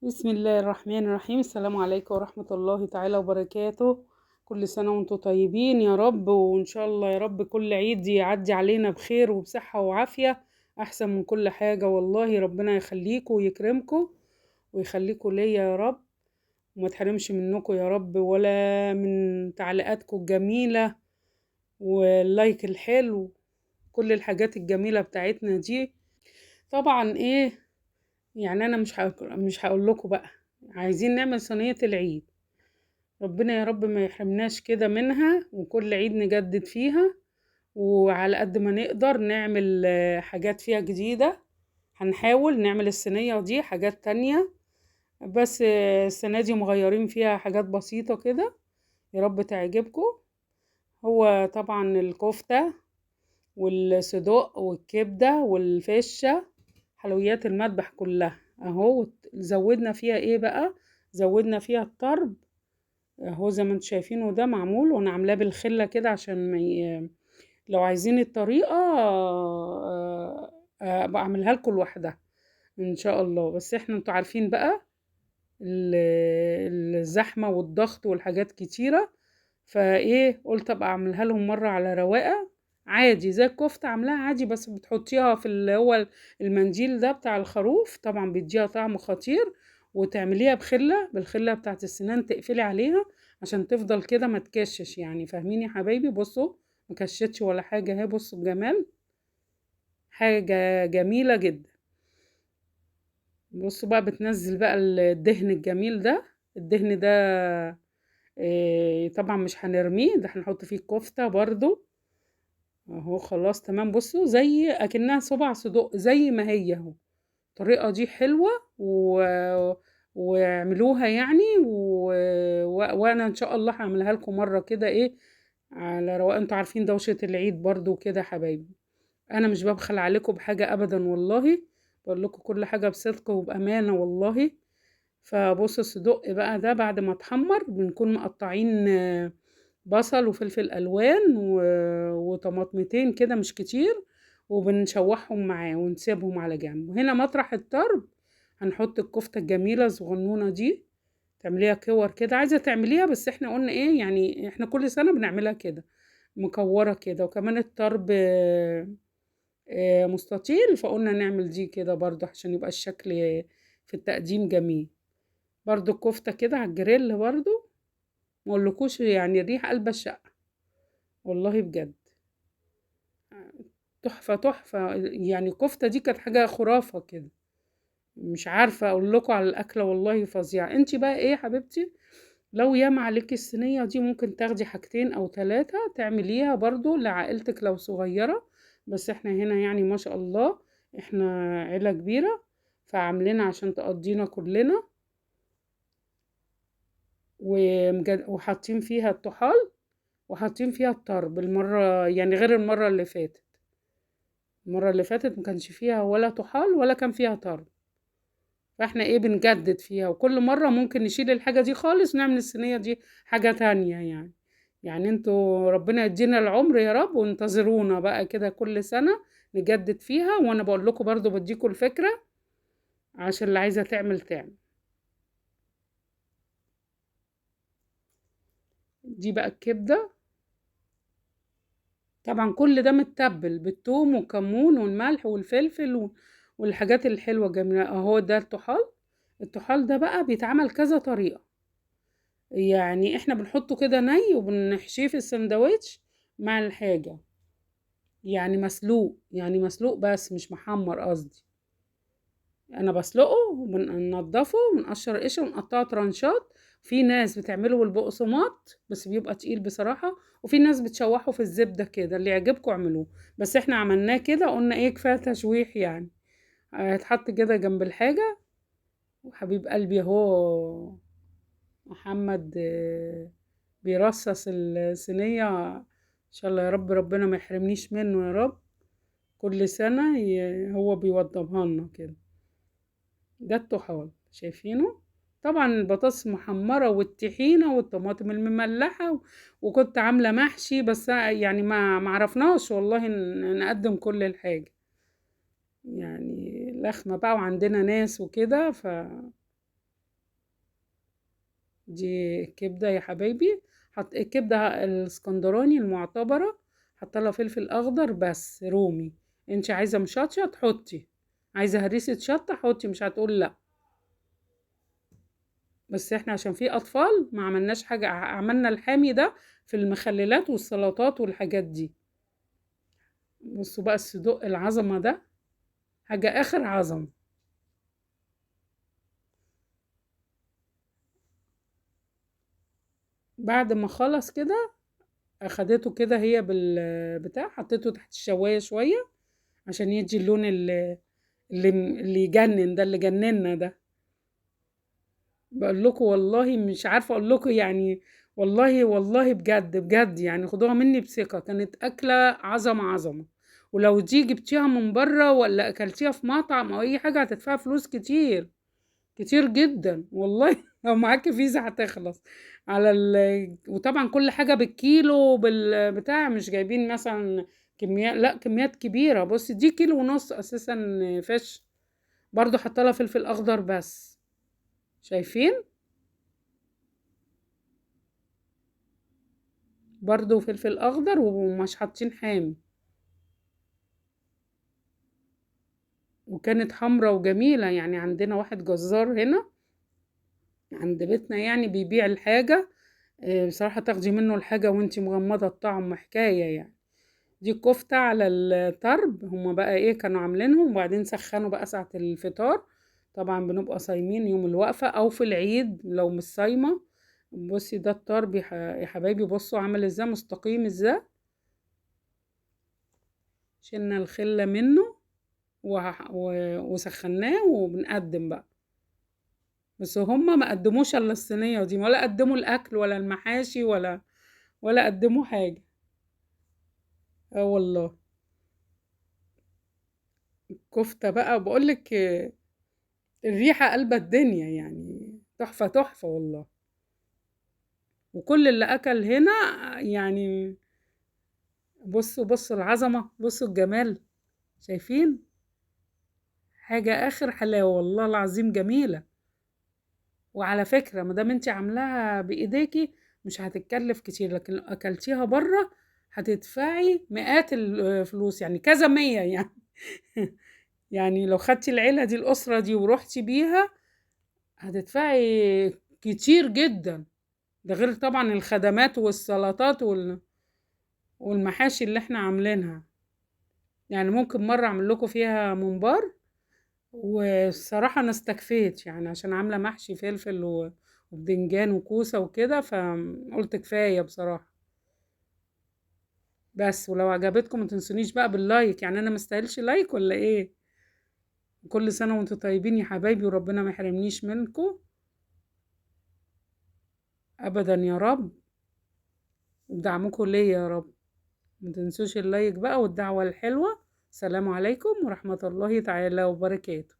بسم الله الرحمن الرحيم. السلام عليكم ورحمة الله تعالى وبركاته. كل سنة وانتم طيبين يا رب، وان شاء الله يا رب كل عيد يعدي علينا بخير وبصحة وعافية احسن من كل حاجة. والله ربنا يخليكم ويكرمكم ويخليكم ليا يا رب، وما تحرمش منكم يا رب ولا من تعليقاتكم الجميلة واللايك الحلو، كل الحاجات الجميلة بتاعتنا دي. طبعا ايه يعني انا مش هقول لكم بقى، عايزين نعمل صينية العيد، ربنا يا رب ما يحرمناش كده منها، وكل عيد نجدد فيها، وعلى قد ما نقدر نعمل حاجات فيها جديدة. هنحاول نعمل الصينية دي حاجات تانية، بس السنة دي مغيرين فيها حاجات بسيطة كده، يا رب تعجبكم. هو طبعا الكفتة والصدق والكبدة والفشة، حلويات المذبح كلها اهو. زودنا فيها ايه بقى؟ زودنا فيها الطرب اهو زي ما انتم شايفينه، ده معمول وانا عاملاه بالخله كده عشان ما لو عايزين الطريقة ابقى اعملها لكم لوحدها ان شاء الله. بس احنا انتوا عارفين بقى الزحمة والضغط والحاجات كتيرة، فايه قلت ابقى اعملها لهم مرة على رواقه عادي، زي الكفتة عاملاها عادي، بس بتحطيها في اللي هو المنديل ده بتاع الخروف، طبعا بيديها طعم خطير. وتعمليها بخله، بالخله بتاعت السنان تقفلي عليها عشان تفضل كده ما تكشش، يعني فاهمين يا حبايبي؟ بصوا ما كشتش ولا حاجة اهي، بصوا الجمال، حاجة جميلة جدا. بصوا بقى بتنزل بقى الدهن الجميل ده، الدهن ده طبعا مش هنرميه، ده هنحط فيه الكفتة برضو اهو. خلاص تمام، بصوا زي اكنها صبع صدق زي ما هي اهو. الطريقة دي حلوة واعملوها يعني، وانا ان شاء الله هعملها لكم مرة كده ايه على رواق. انتوا عارفين دوشه العيد برضو كده حبايبي، انا مش ببخل عليكم بحاجة ابدا والله، بقول لكم كل حاجة بصدق وبامانه والله. فبصوا الصدق بقى ده بعد ما اتحمر بنكون مقطعين بصل وفلفل الوان وطماطمتين كده مش كتير، وبنشوحهم معاه ونسيبهم على جنب. وهنا مطرح الطرب هنحط الكفتة الجميلة الصغنونه دي، تعمليها كور كده، عايزه تعمليها بس احنا قلنا ايه يعني، احنا كل سنة بنعملها كده مكوره كده، وكمان الطرب مستطيل، فقلنا نعمل دي كده برضو عشان يبقى الشكل في التقديم جميل. برضو الكفتة كده على الجريل برضو، ما اقولكوش يعني الريحة قلب الشقة والله بجد، تحفة تحفة يعني. الكفتة دي كانت حاجة خرافه كده، مش عارفه اقول لكم على الاكلة والله فظيعة. انت بقى ايه يا حبيبتي، لو ياما عليكي الصينية دي ممكن تاخدي حاجتين او ثلاثة تعمليها برضو لعائلتك لو صغيرة، بس احنا هنا يعني ما شاء الله احنا عيله كبيرة، فعاملينها عشان تقضينا كلنا. وحاطين فيها الطحال وحاطين فيها الطرب المرة، يعني غير المرة اللي فاتت. المرة اللي فاتت ما كانش فيها ولا طحال ولا كان فيها طرب، فاحنا ايه بنجدد فيها، وكل مرة ممكن نشيل الحاجة دي خالص ونعمل الصينية دي حاجة تانية يعني. يعني انتوا ربنا يدينا العمر يا رب، وانتظرونا بقى كده كل سنة نجدد فيها. وانا بقول لكم برضو بديكم الفكرة عشان اللي عايزة تعمل تعمل. دي بقى الكبدة، طبعا كل ده متبل بالثوم والكمون والملح والفلفل والحاجات الحلوة الجميلة اهو. ده الطحال، الطحال ده بقى بيتعمل كذا طريقة، يعني احنا بنحطه كده ني وبنحشيه في السندوتش مع الحاجة، يعني مسلوق، يعني مسلوق بس مش محمر قصدي. انا بسلقه وبنضفه ونقشر قشرة ونقطعه ترانشات. في ناس بتعمله بالبقسماط بس بيبقى تقيل بصراحة، وفي ناس بتشوحه في الزبدة كده، اللي يعجبكم اعملوه، بس احنا عملناه كده قلنا ايه كفاية تشويح يعني. هيتحط كده جنب الحاجة. وحبيب قلبي اهو محمد بيرصص الصينية، ان شاء الله يا رب ربنا ما يحرمنيش منه يا رب، كل سنة هو بيوضبها لنا كده. ده الطحال شايفينه، طبعا البطاطس المحمرة والطحينة والطماطم المملحة، وكنت عاملة محشي بس يعني ما عرفناش والله نقدم كل الحاجة، يعني لخمة بقى وعندنا ناس وكده. دي كبدة يا حبايبي، حط الكبدة الاسكندراني المعتبرة، حط لها فلفل اخضر بس رومي. انت عايزة مشطشط حطي، عايزة هريسة شطة حطي، مش هتقول لا. بس احنا عشان في اطفال ما عملناش حاجة، عملنا الحامي ده في المخللات والسلطات والحاجات دي. بصوا بقى الصدق العظمة ده، حاجة اخر عظمة. بعد ما خلص كده اخدته كده هي بالبتاع، حطيته تحت الشواية شوية عشان يدي اللون اللي يجنن ده، اللي جننا ده. بقول لكم والله مش عارفة اقول لكم يعني، والله والله بجد بجد يعني، خدوها مني بثقة، كانت أكلة عظمة عظمة. ولو دي جبتيها من بره ولا أكلتيها في مطعم أو أي حاجة هتدفعي فلوس كتير كتير جدا والله. لو معاكي فيزا هتخلص على وطبعا كل حاجة بالكيلو بالبتاع، مش جايبين مثلا كميات، لا كميات كبيرة. بصي دي 1.5 كيلو أساسا فش، برضو حاطة لها فلفل أخضر بس، شايفين؟ برضو فلفل اخضر ومش حاطين حامي، وكانت حمرا وجميلة. يعني عندنا واحد جزار هنا عند بيتنا يعني بيبيع الحاجة، بصراحة تاخدي منه الحاجة وانتي مغمضة، الطعم حكاية يعني. دي كفتة على الطرب، هما بقى ايه كانوا عاملينهم، وبعدين سخنوا بقى ساعة الفطار. طبعا بنبقى صايمين يوم الوقفة او في العيد لو مش صايمة. بصي ده الطرب يا حبايبي، بصوا عامل ازاي، مستقيم ازاي. شلنا الخلة منه وسخناه وبنقدم بقى. بس هما ما قدموش الا الصينية دي، ولا قدموا الاكل ولا المحاشي ولا قدموا حاجة. والله الكفتة بقى بقولك الريحة قلبة الدنيا يعني، تحفة تحفة والله. وكل اللي اكل هنا يعني، بصوا بصوا العظمة، بصوا الجمال، شايفين؟ حاجة اخر حلاوة والله العظيم، جميلة. وعلى فكرة ما دام انت عاملاها بايديكي مش هتتكلف كتير، لكن لو اكلتيها بره هتدفعي مئات الفلوس، يعني كذا مية يعني. يعني لو خدتي العيلة دي الأسرة دي وروحتي بيها هتدفعي كتير جدا، ده غير طبعا الخدمات والسلطات والمحاشي اللي احنا عاملينها. يعني ممكن مرة اعمل لكم فيها ممبار، والصراحة انا استكفيت يعني عشان عاملة محشي فلفل وبدنجان وكوسة وكده، فقلت كفاية بصراحة. بس ولو عجبتكم ما تنسونيش بقى بال like، يعني انا ما استاهلش like ولا ايه؟ كل سنة وانتم طيبين يا حبايبي، وربنا ما يحرمنيش منكم ابدا يا رب، ودعمكم ليا يا رب. ما تنسوش ال like بقى والدعوة الحلوة. السلام عليكم ورحمة الله تعالى وبركاته.